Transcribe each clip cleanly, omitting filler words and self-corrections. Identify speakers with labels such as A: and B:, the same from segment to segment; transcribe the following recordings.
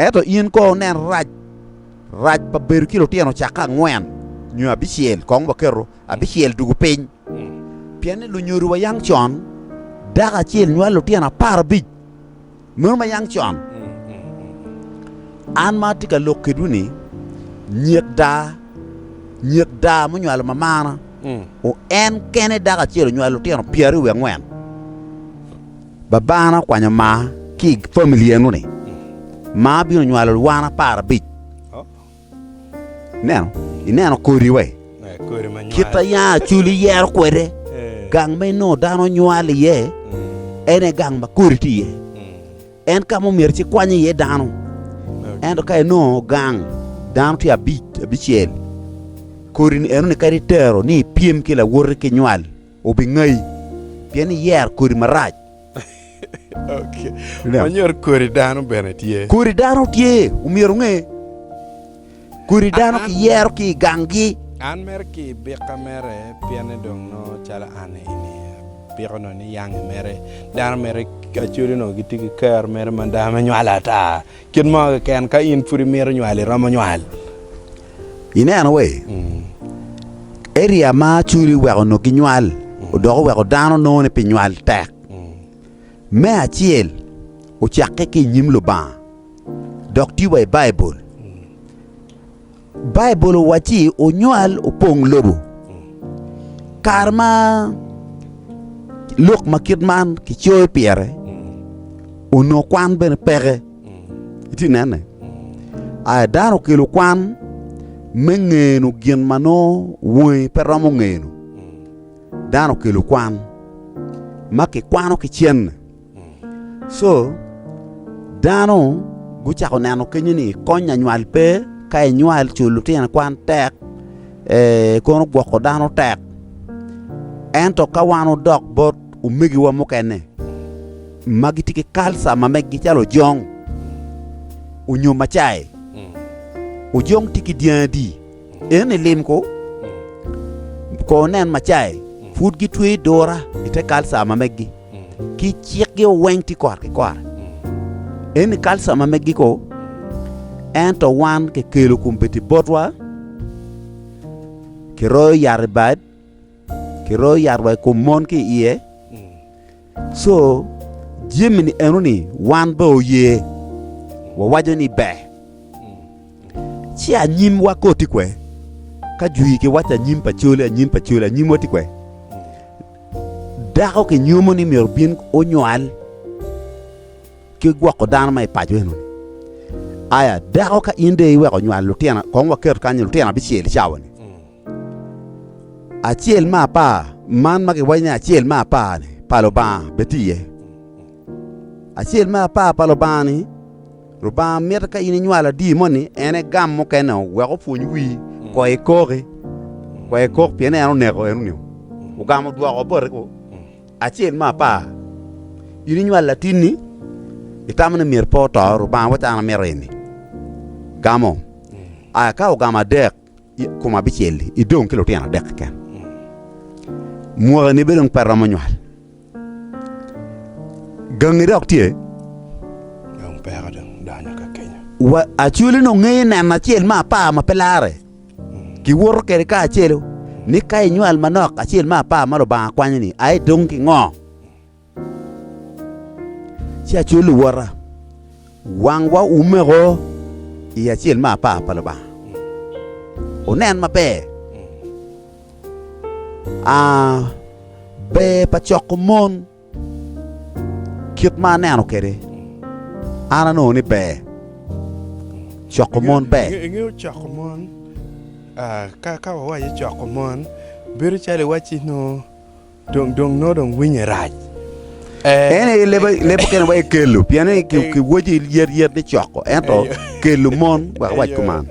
A: Ento in kong inen rac rac pa bedo ki lutino cakke angwen nyo abicel, kong waketo abicel dugo piny. Pien ni lunyodowa yang con, dako acel nywalo lutino aparabic. Meno ma yang con. An ma atye ka lok kedwu-ni, nyek daa, nyek daa munywalo mamana, en kene dako acel onywalo lutino pyeraryo wiye angwen. Babana okwanyo maa ki i famili eno-ni, maa bino onywalo wan aparabic. Ineno? Ineno kodi we? Kit a yang Acholi yero kwede, gang ma inongo dano nywal iye, en aye gang ma kodi tye iye. En ka ma omyero ci kwanyo iye dano. Ento ka inongo gang dano tye abic, abicel, kodi-ni enoni kadi itero ni ipyem ki lawoti ki nywal, obingayi pien iyero kodi marac.
B: Okay. Manyor kodi dano bene tye.
A: Kodi dano tye, omyero onge. Kodi dano kiyero ki i ganggi.
B: An mere ki i bika mere pienne dong nongo calo an eni abiko nongo ni yange mere dano mere Acholi onongo gitye ki ker mere ma dano me nywalo ata kit mo keken ka in pud imito nywal iromo nywal.
A: Ineno we, area ma Acholi weko onongo ginywal odok oweko dano nongo ni pi nywal tek. Me acel, ocakke ki i nyim Lubanga dok tye wa i Baibul. Baibul owacci wunywal wupong lobo. Kare ma lok ma kit man kicoyo pire, onongo kwan bene peke. Itye ka nene? Aya dano okelo kwan me ngeno gin ma nongo wangi pe romo ngeno. Dano okelo kwan ma kikwano ki cente. Co dano gucako neno kenyo ni kony anywal pe ka inywal culo lutino kwan tek kono gwoko dano tek ento ka wan odok bot omegiwa mukene ma gitye ki kalca ma meggi calo ojong onyo macai ojong tye ki dyangi adi? Eni lim ko, ko nen macai pud gitweyo dura i te kalca ma meggi ki cikgi weng tye kore ki kore. Eni kalca ma meggi ko, ento wan kikelo kombeddi botwa, kiroyo yat i bad, kiroyo yat wa i kom mon ki iye. Co jami-ni enoni wan be oye, wawaco ni ber. Ci anyimwa ko tye kwe? Ka jwi giwaco anyim pa coli, anyim pa coli, anyimwa tye kwe? Dako kinyomo ni myero obin onywal ki gwoko dano ma i paco enoni. Aya, dako ka in dong iweko nywal lutino, kong waket kany lutino abicel i cawa-ni. Acel me apar man ma kiwaco ni acel me apar-ni pa Lubanga bene tye iye. Acel me apar pa Lubanga-ni, Lubanga mito ka in inywalo adi moni, en egam mukene wek opwony wii, kong ikoki, kong ikok pien en oneko enoni, ogamo odwoko bote ko. Acel me apar, in inywalo latinni, itamo ni myero pe oto, Lubanga waco an amito eni, gamo. Aya ka ogamo adek, I kom abicel-li, idong ki lutino adek keken. Mwakani bene dong pe romo nywal. Gangi dok tye.
B: Dong peko dong donyo ka kenyo.
A: Wa Acholi nongo ngeyo neno acel me apar ma pe larre. Giwoto kwede kacelo ni ka inywal manok acel me apar ma Lubanga kwanyo-ni aye idong ki ngo? Ci acwalo luwota, wangwa omeko i acel me apar pa Lubanga. Wunen maber, aa, ber pa coko mon kit ma aneno kwede, an anongo ni ber coko mon ber.
B: Ingeyo coko mon, ka ka wawaco coko mon, bedo calo iwacci nongo Dong dong nongo dong winye rac.
A: En aye leb leb mukene wa kelo pien ni kiwaco yet yet ni coko ento kelo mon wek awac kuman.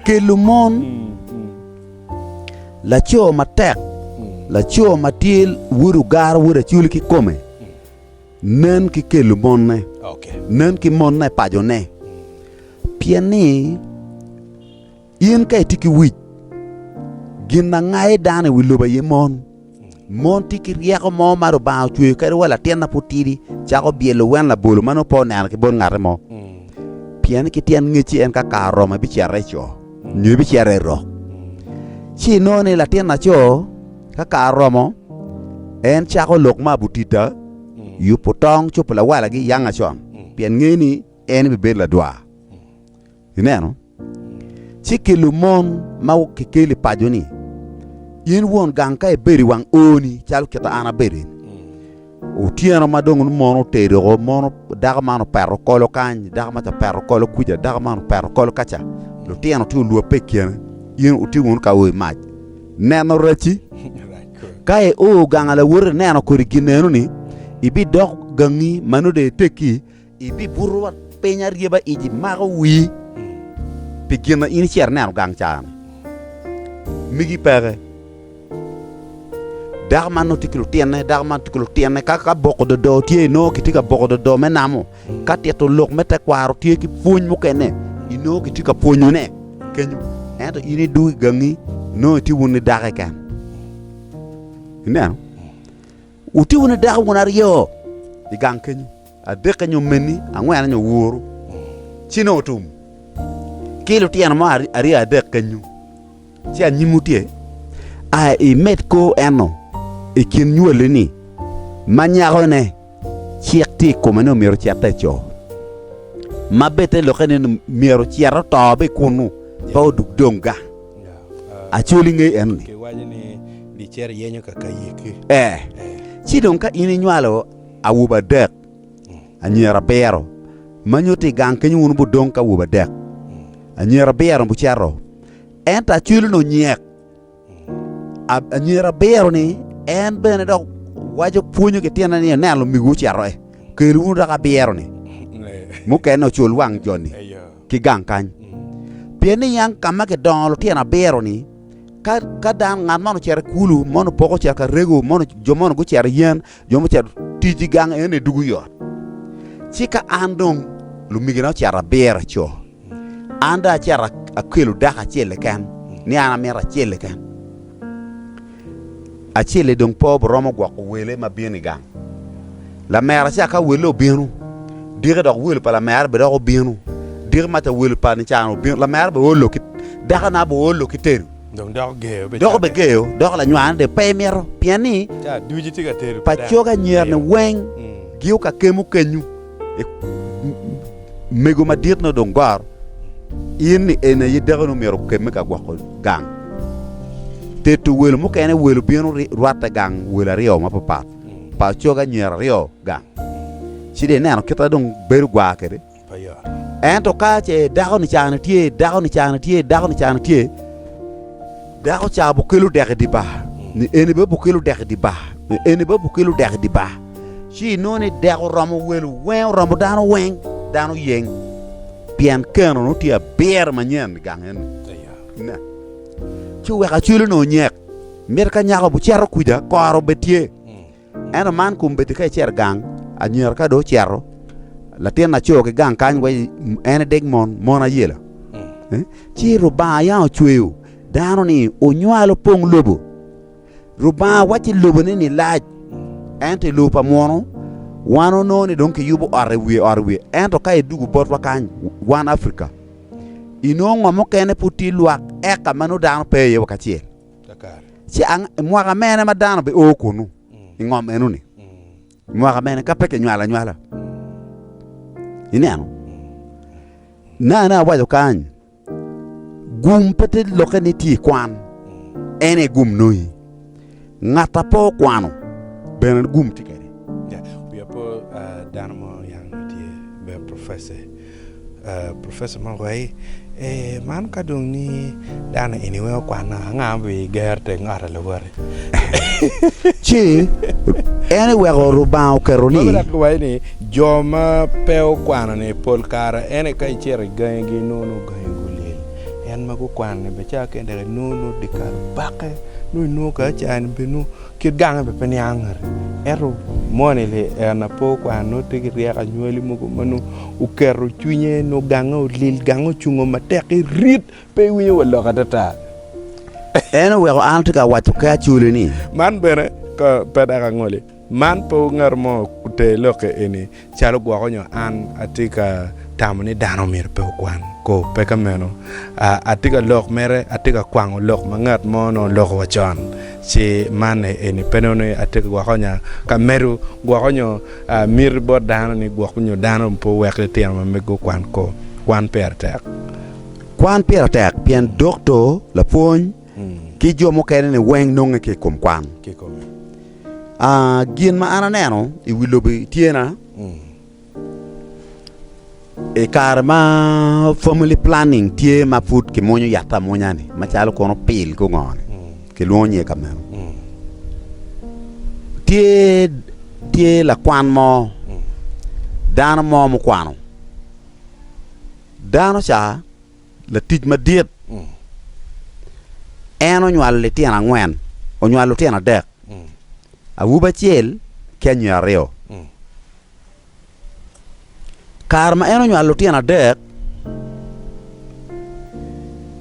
A: Kelo mon laco matek laco ma tye wod ogara wod acoli kikome nen ki kelo monne nen ki monne pacone pien ni In ka itye ki wic, gin ma ngayo dano i wi lobo aye mon. Mon tye ki ryeko mo ma Lubanga ocweyo kadi wa latin ma pud tidi cako byelo wen labolo ma nongo pe oneno ki bot ngate mo. Pien ki tyen ngecci en ka kare oromo ebicito i co nyo ebicito i rok. Ci inongo ni latin laco ka kare oromo en cako lok ma abutita, yubo tong, cubo lawalagi yanga con pien ngeyo ni en ebibedo ladwar. Ineno? Ci kelo mon ma kikelo i paco-ni, in won gang ka ibedo i wang ooni calo kit ma an abedo eni, otyeno ma dong mon otedo woko, mon dako man opeto kolo kany, dako maca opeto kolo kuca, dako man opeto kolo kaca, lutino tye olwabbe i kine, in wutye wunu ka oyo mac. Neno racci, ka io gang a lawoti ineno kodi gin eno-ni, ibidok gangi ma nongo dong iteggi, Ibibuto wa piny aryeba ic mako wii pi gin ma in icito ineno gang ca-ni. Migi peke. Dako man nongo tye ki lutinne, dako man tye ki lutinne, ka ka boko dodo tye inongo kitye ka boko dodo me namo, ka tito lok me tekwaro tye ki pwony mukene inongo kitye ka pwonyone kenyo. Ento in idwogo i gangi inongo itye wun ki dako keken. Ineno? Wutye wun ki dako wun aryo i gang kenyo. Adekke nyo meni, angwene nyo wuru, ci nongo otum. Ki lutino mo aryo adek kenyo, ci anyimwu tye. A imed kor eno i kin nywalli-ni ma nyakone cik tye i kome ni myero ocit te co, ma bed te lokke ni myero ocit oto be kunnu pe odug dong gang. Acholi ngeyo eno-ni. Ee, ci dong ka in inywalo awobe adek, anyira abiro, ma nyuto i gang kenyo wun wubudong ki awobe adek, anyira abiro bucito. Ento acwele-ni onyek anyira abiro-ni, en bene dok waco pwonyo ki tyenene ni, 'Ineno lumegiwu ocito e, kel wunu dok abiro-ni, mukene ocul wang jo-ni ki gang kany.' Pien ni yam ka ma kidongo lutino abiro-ni, ka ka dano ngat moni ocito i kulu, moni opoko ocito ka rego, moni jo moni gucito i yen, Jo mucito tic i gang eno dwogo yot. Ci ka an dong lumegina ocito abiro aco, an dong acito akelo dako acel keken ni an amito acel keken. Acel-li dong pe obiromo gwoko wele ma bino i gang. Lamera ca ka wele obino, diki dok welo pa lamera bene dok obino, diki maca welo pa nican obino, lamera bene olo ki dakona bene olo ki tedo.
B: Dong doko geyo
A: be Doko be geyo, doko lanywane de pe imito, pien ni
B: Ca ducu tye ka tedo pi
A: pacogi
B: dano.
A: anyira-ni weng gio ka kemo kenyu. I mego madit nongo dong goro, in ni eni aye dakoni omyero okemme ka gwoko gang. Teto welo mukene welo bino rwatte gang welo aryo mapapat, pacogi anyira aryo gang. Ci dong ineno kite dong bedo gwar kwede. Ento ka ce dako-ni cani tye, dako-ni cani tye, dako-ni cani tye, dako ca bukelo dek i dye bar, ni eni bene bukelo dek i dye bar, ni eni bene bukelo dek i dye bar, ci inongo ni dek oromo welo weng, oromo dano weng, dano yeng, pien keno nongo tye abiro manyen i gang eni. Inen. Ci oweko acwele onongo nyek, mito ka nyako bucito kuca, koro bene tye. Ento man kombeddi ka icito i gang, anyira ka dong ocito, latin laco ki gang kany wai en edeg mon, mon ayela. Eh? Ci Rubanga yam ocweyo dano ni onywal opong lobo. Rubanga wacci lobone ni lac, ento i lobo pa muno wan onongo ni dong kiyubo ot i wiye ot i wiye. Ento ka idwogo botwa kany, wan Afrika, inongo ngo mukene pud tye lwak eka ma nongo dano pe iye wa kacel. Ci mwaka mene ma dano bio kunu i ngom enoni? Mwaka mene ka pe kinywalo anywala? Ineno? Nane awaco kany, gum pe te lokke ni tye i kwan, en aye gum nongi. Ngat a pe okwano bene gum tye kwede.
B: Wiya po dano mo yang tye bene professor. Professor mo owaci ee man ka dong ni dano eni weng okwana anga ma bigero teng ot lawote.
A: Ci en oweko Rubanga oketo ni.
B: Dok giwaco ni jo ma pe okwano ni pol kare en aye ka icito i gangigi inongo nongo gangi gulyel en ma gukwano ni bene ca kene dok inongo nongo dyekal obake nongo inongo kacani bene nongo Kit gange bene pe niango ngati. Ento moni li en ape okwano nongo tye ki ryeko anywali mogo ma nongo oketo cwinye nongo gange olil gange ocungo matek irit pe iwinyo wa lok atata.
A: En oweko an atye ka waco ki Acholi ni.
B: Man bene ka pe dok angoli man pe ngat mo oter lokke eni calo gwoko nyo an atye ka. tamo ni dano myero pe okwan. Ko, pe ka meno. Atye ka lok mere, atye ka kwango lok ma ngat mo onongo oloko wa con. Ci man eni pe nongo ni atye ka gwoko nya ka medo gwoko nyo miti bot dano ni gwok nyo dano pe owek litino ma megi gukwan. Ko, kwan pire tek.
A: Kwan pire tek pien dokto, lapwony, ki jo mukene-ni weng nonge ki i kom kwan. Gin ma an aneno i wi lobo tyena, I kare ma family planning tye ma pud kimwonyo yat amwonya-ni macalo kono pil ki ongo-ni kilwongo nyinge ka meno tye tye lakwan mo dano mo mukwano dano ca latic madit en onywalo litino angwen onywalo lutino adek awobi acel ki anyira aryo. Kare ma en onywalo lutino adek,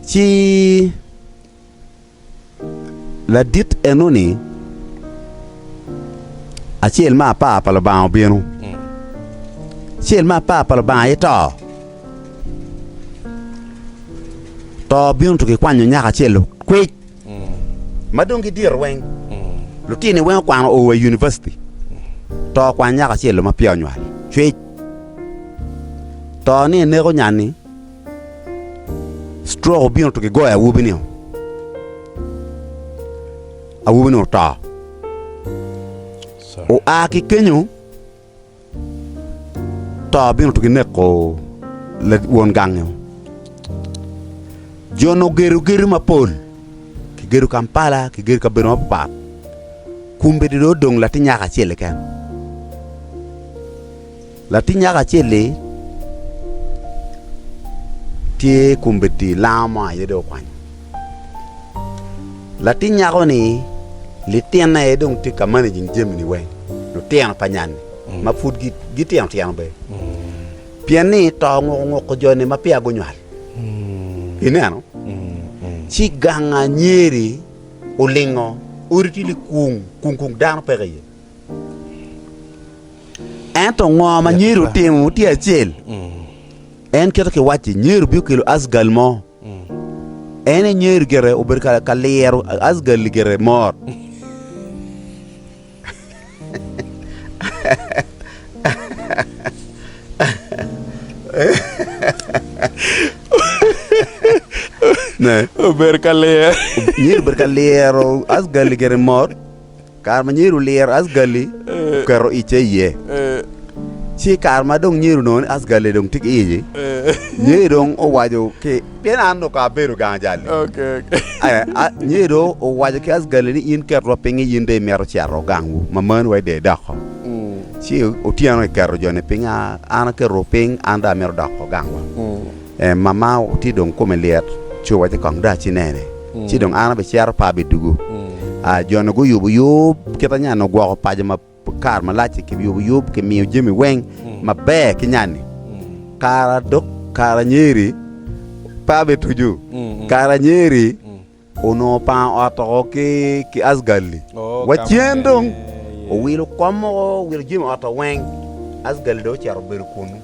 A: ci ladit enoni acel me apar pa Lubanga obino, acel me apar pa Lubanga aye to, to obino to kikwanyo nyako acel-lu kwic. Ma dong gidito weng, lutini weng okwano o wa i univaciti, to okwany nyako acel-lu ma peya onywal cwec. To ni eneko nyan-ni, stroke obino to kigoyo awobi-ni, awobi-ni oto. Oa ki kenyo. To bino to gineko won gangi-o. Jo-nu ogedo gedo mapol, kigedo Kampala, kigedo kabedo mapatpat, kombeddi dong odong latin nyako acel keken. Latin nyako acel-li tye kombeddi lango mo aye dong okwanyo. Latin nyako-ni litine aye dong tye ka managing jami-ni weng, lutino pa nyanni ma pud gitino tino bene pien ni to onguko nguko jo-ni ma peya gunywal ineno ci gang anyeri olingo odi tye likung kung kung dano peke iye ento ngo ma nyeri otimo tye acel en kite kiwacci nyeri obino kelo asgal mo. En aye nyeri gire obedo ka liro Asgali gire mot.
B: Obedo ka liro.
A: Nyeri obedo ka liro Asgali gire mot. Kare ma Nyeri oliro Asgali, oketo icce iye. Ci i kare ma dong Nyeri onongo ni Asgali dong tye ki ic-ci, Nyeri dong owaco ki, pien an dong kong abedo gang jal-li. Nyeri dong owaco ki Asgali ni in ketwa piny in dong imito cito gangwu ma meno wa dong idoko. Ci otyeno kiketo jo-ni piny, an aketo piny an dong amito doko gangwa. Mama tye dong kome lyet ci owacce kong dong acinene ci dong an abicito pe abidugo. Jo-ni guyubo yub kit ma nyan-ni ogwoko paco ma kare malac-ci kiyubo yub kimiyo jami weng maber ki nyan-ni. Kara dok kara anyeri pe abituco kara anyeri Onongo opango ot oko ki Asgali. Wa cen dong owilo kom moko, owilo jami ot-to weng. Asgali dong ocito obedo kunnu.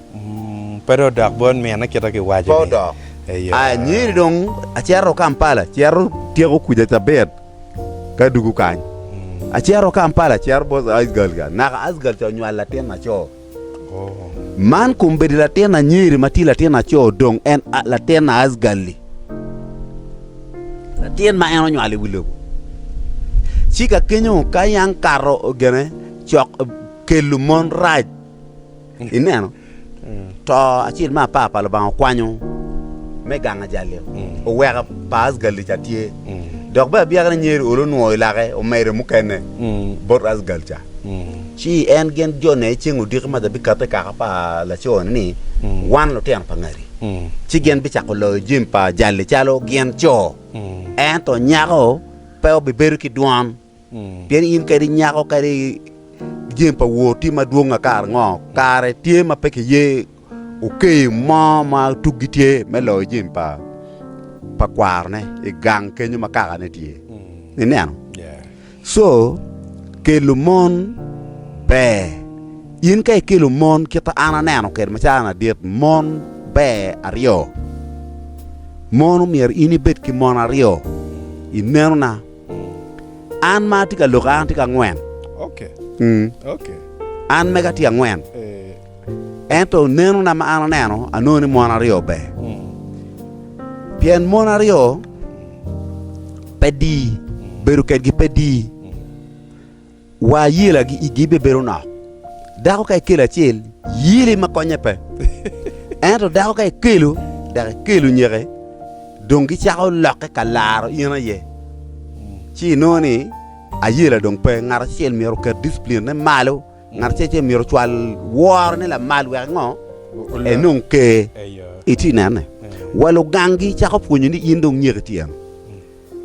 B: Pe dong odok bot minne kit ma kiwaco-ni.
A: Pe odok. Anyiri dong acito Kampala, acito tyeko kuca cabit ka adwogo kany. Acito Kampala, acito bot Asgali ca. Naka Asgali ca onywalo latin laco. Man kombeddi latin anyiri ma tye latin aco dong en latin Asgali, latin ma en onywalo i wi lobo. Ci ka kenyo ka yang kato gene cok kelo mon rac ineno to acel me apar pa Lubanga okwanyo me gang ajalli oweko pa Asgali ca tye dok bene abyeka ni nyeri olo onwoyo lake omedo mukene bot Asgal ca. Ci en gin jone ceng odiko ma bikate i kaka pa laco-ni ni, 'Wan lutino pa ngati. Ci gin bicako loyo jami pa jal-li calo gin co. Ento nyako pe obibedo ki dwon, pien in kadi nyako kadi jami pa wor tye madwong akara ngo, kare tye ma pe kiye okeyo mo ma tuggi tye me loyo jami pa pa kwarone i gang kenyo ma kakane tye. Ineno? So, kelo mon ber. In ka ikelo mon kit ma an aneno kwede macalo an adit, mon ber aryo. Mon omyero in ibed ki mon aryo i nenona. An ma atye ka lok an atye ki angwen.
B: Okay.
A: Mm.
B: Okay.
A: An mega atye angwen.
B: Eh.
A: Ento nenona ma an aneno, anongo ni mon aryo ber. Pien mon aryo pe di, bedo kedgi pe di. Wa ayela gi igi bibedo nok. Dako ka ikelo acel, yeli ma konye pe. Ento dako ka ikelo, dok ikelo nyeke, dong gicako lokke ka laro in aye. Ci inongo ni ayela dong pe. Ngat acel myero oket discipline ne malo, ngat acel acel myero ocwal woro ne lamal wek ngo? Enong ker. Itye inene? Wa lugangi cako pwonyo ni in dong nyeki tye eno.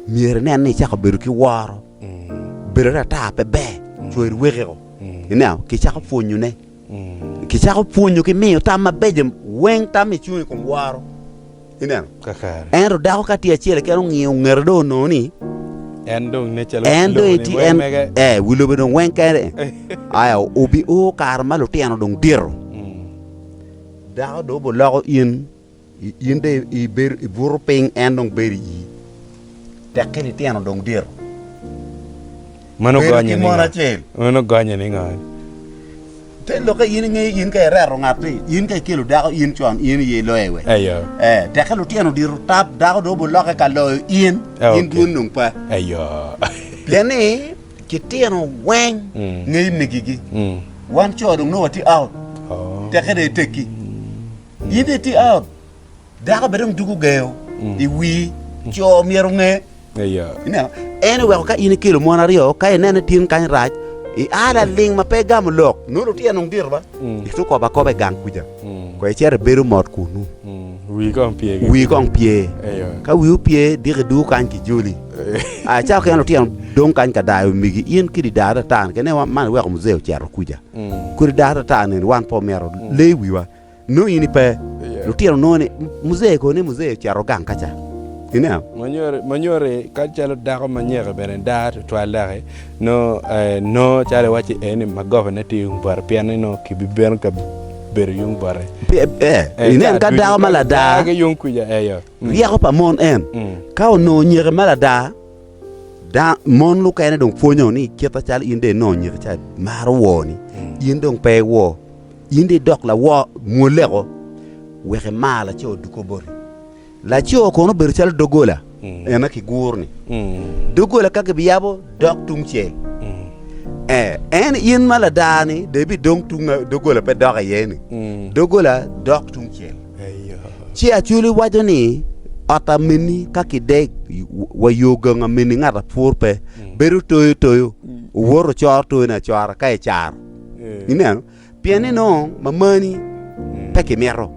A: Myero inen ni icako bedo ki woro. Bedo atata pe ber, cwer wekiko. Ineno, kicako pwonyone. Kicako pwonyo ki miyo tam mabeco weng tam icung i kom woro. Ineno? Ento dako ka tye acel keken ongiyo ngete dong onongo ni
B: En dong ne calo
A: en dong
B: lobo-ni
A: etye
B: weng
A: en
B: mege.
A: eh wi lobo dong weng kene. Aya obi o kare ma lutino dong dito. Dako dong oboloko in In dong ibedo ibuto piny en dong bedo i ii, tekke litino dong dito.
B: Meno
A: Bedo
B: gonye
A: ki
B: ni
A: mon
B: ngo?
A: acel.
B: Meno gonye ni ngo?
A: Te lokke in ingeyo in ka ireto ngat-ti, in ka ikelo dako in con in iye iloye we.
B: Eyo.
A: Eh, tekke lutino dito tap, dako dong obulokke ka loyo in,
B: Eh,
A: in
B: okay.
A: dwon dong pe.
B: Eyo.
A: Pien ni kitino weng
B: Mm.
A: ngeyo megigi.
B: Mm.
A: Wan co dong nongo watye out,
B: Oh.
A: tekke dong itekki. In dong itye out, dako bene dong dugo geyo i wii, co myero onge. Ineno? En oweko ka in ikelo mon aryo, ka inene tin kany rac, ia laling ma pe igamo lok, nongo lutino dong dito ba, ito kobo akoba i gang kuca, ko icito ibedo mot kunu.
B: Wii kong pye.
A: Wii kong pye. Ka wii opye, diki idugo kany kijoli. Aya cawa kene lutino dong kany ka dayo migi, in kidi daa atata kene man iweko muzee ocito kuca. Kodi daa atata ni wan pe omyero lee wiwa. Nongo in ipe. Lutino nongo ni muzee kono ni muzee ocito gang ka ca. Ineno?
B: Manyori ka calo dako ma nyeke bene daa tutwal daki nongo nongo calo iwacci eni magoba ne tye yung bote pien ni nongo kibibino ka bedo yung bote.
A: Inen ka dako ma ladaa
B: ki yung kwica eyo.
A: Ryeko pa mon en ka onongo nyeke ma ladaa mon mukene dong pwonyo ni kit macalo in dong inongo nyeke ca maro woo ni in dong pe iwoo. In dong idok lawor mwolleko wek imar laco odukko boti. Laco kono obedo calo doggola en ma kiguro-ni. Doggola ka gibiyabo dok tungcel. Ee, en in ma ladar-ni dong ibidong tung ma doggola pe dok iye-ni. Doggola dok tungcel. Ci Acholi waco ni, Ot ameni ka kideg wa yo gang ameni ngat apur pe, bedo toyo toyo, owoto coro toyone acora ka icaro. Ineno? Pien ni nongo mamani pe kimito.